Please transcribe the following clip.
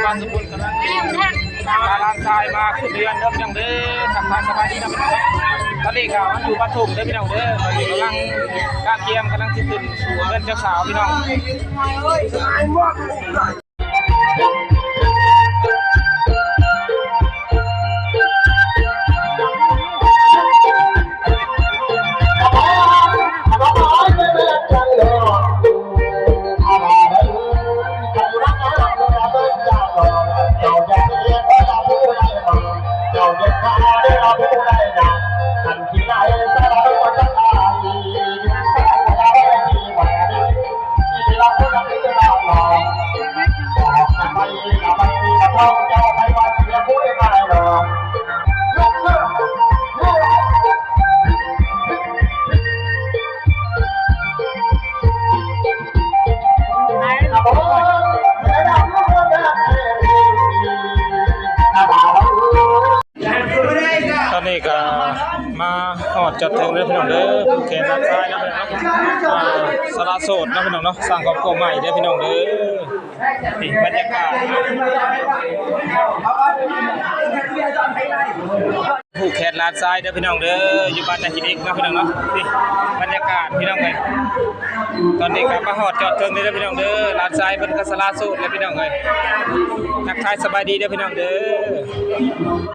ບ້ານສົມບູນກຳລັງພາຫຼານຊາຍມາຂຶ້ນເຮືອນເດີພີ່ນ້ອງເດີ. ທັກທາຍສະບາຍດີນຳພີ່ນ້ອງເດີ. ຕອນນີ້ກໍມາຢູ່ບ້ານທົ່ງເດີພີ່ນ້ອງເດີ. ກຳລັງກະກຽມ ກຳລັງຊິຂຶ້ນເຮືອນເຈົ້າສາວພີ່ນ້ອງ. ຕອນນີ້ກໍມາຮອດຈອດເຖິງເດີພີ່ນ້ອງເດີ. ຜູກແຂນລັດຊ້າຍນຳພີ່ນ້ອງເນາະ. ອ່າ ສາລະໂສດເນາະພີ່ນ້ອງເນາະ. ສ້າງຄອບຄົວໃໝ່ເດີພີ່ນ້ອງເດີ. ນີ້ບັນຍາກາດ ຜູກແຂນຫຼານຊາຍເດີພີ່ນ້ອງເດີ ຢູ່ບ້ານນາຂີ້ເດັກເນາະພີ່ນ້ອງເນາະ. ນີ້ບັນຍາກາດພີ່ນ້ອງເອີຍ. ຕອນນີ້ກໍມາຮອດຈອດເຖິງເດີພີ່ນ້ອງເດີ. ຫຼານຊາຍເພິ່ນກໍສາລະໂສດແລ້ວພີ່ນ້ອງເອີຍ. ທັກທາຍສະບາຍດີເດີພີ່ນ້ອງເດີ.